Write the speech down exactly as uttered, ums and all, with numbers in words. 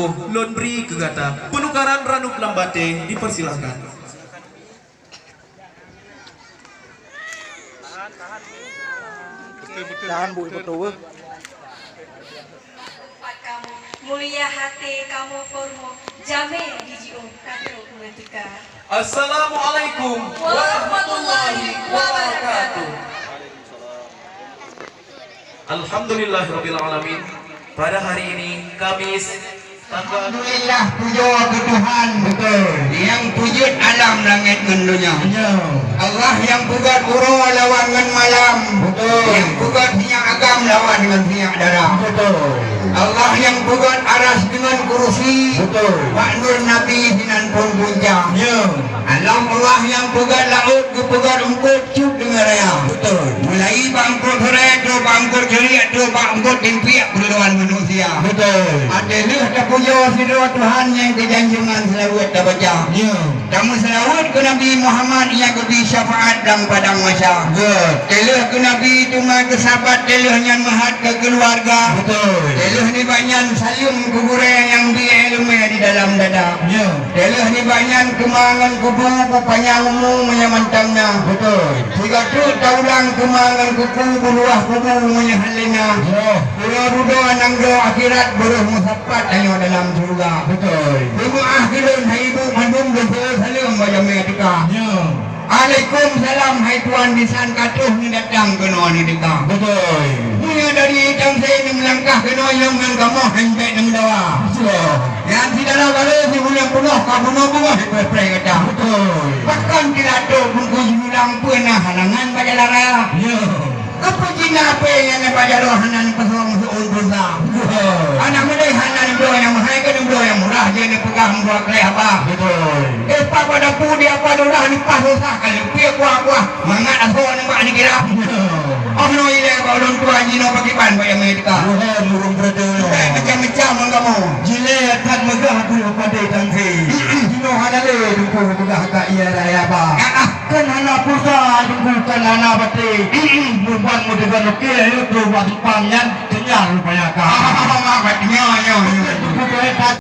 lôn bri keu gata. Penukaran ranub lam batée dipersilahkan. Tahan, Bu, ibu tu. Mulia hati kamu purmo, jamé dijiôh ka trok meutika. Assalamualaikum warahmatullahi wabarakatuh. Alhamdulillahirabbil alamin. Pada hari ini, Kamis, tanggal Alhamdulillah, pujoe keu Tuhan. Betul. Nyang peujeuet alam langét ngon donya. Ya. Allah nyang peugöt uroe lawan ngon malam. Betul. Nyang peugöt sinyak agam lawan ngon sinyak dara. Betul. Allah nyang peugöt aras deungon kurusi. Betul. Bak nur Nabi sinan phon punca. Ya. Alam Allah nyang peugöt laôt geupeugöt eungkôt cut deungon raya. Betul. Mulai bak eungkôt hurée, trok bak eungkôt ceurik, trok bak eungkôt timpiek peureuloan manusia. Betul. Até lheueh tapujoe sidroe Tuhan nyang keu janjungan seulaweuet tabaca. Ya. Tameuseulaweuet keu Nabi Muhammad nyang geubri syafaat lam padang mahsyar. Betul. Até lheueh keu Nabi teuma keu sahabat, até lheueh nyan meuhat keu keuluwarga. Betul. Até lheueh nibak nyan saleuem keu gurée nyang bi iéleumé di dalam dada. Ya. Até lheueh nibak nyan keuma ngon kubu, beupanyang umu meunyoe mantong na. Betul. Sigoe treuk taulang keuma ngon kuku, beuluwah kubu meunyoe hana lé na. Ya. Uroe dudoe nanggroe akhirat, beureuh meusapat tanyoe dalam syeuruga. Betul. Beumeu'ah keu lôn hai ibu mandum, lôn seuôt saleuem bak jamé teuka. Ya. Alaikum salam, hai tuan bisan, ka troh neudatang keunoe neuteuka. Beutôi. Meunyoe dari Tangse neumeulangkah keunoe, nyoe ngon kamoe han bèk neumeudawa. Beutôi. Nyang syedara barô sibuleuen peunoh ka bunoe beungoh dipreh-preh gata. Beutôi. Bahkan di Latok Teungku Sinulang peue na halangan bak jalan raya. Ya. Keupeue cit na apui nyang na bak jaroe hana neupeusong seuôn peureusa? Aneuk meudeh hana neubloe nyang meuhai, ka neubloe nyang murah, jeuet neupeugah meubuet kreh haba. Beutôi. Eh, pat pada pu di apa dolah leupah susah ka leupiek kuah-kuah, mangat asoe nibak dikira. Oh, no ilée bak ulôn tuan jinoe pakriban bak Amerika. Wahai murung brother. Eh, macam-macam ngon kamoe. Jilée that meugah gurée padé Tangse. Jinoe hana lé teungku peugah ka iya raya ba. Ah, ah. Kan hana pulsa, teungku, kan hana baté. Meuban meudeungon oke, ayo tu bak simpang nyan, kenyang rupanya ka. Ah, ah, ah, ah, nyo, nyo, nyo. Teungku,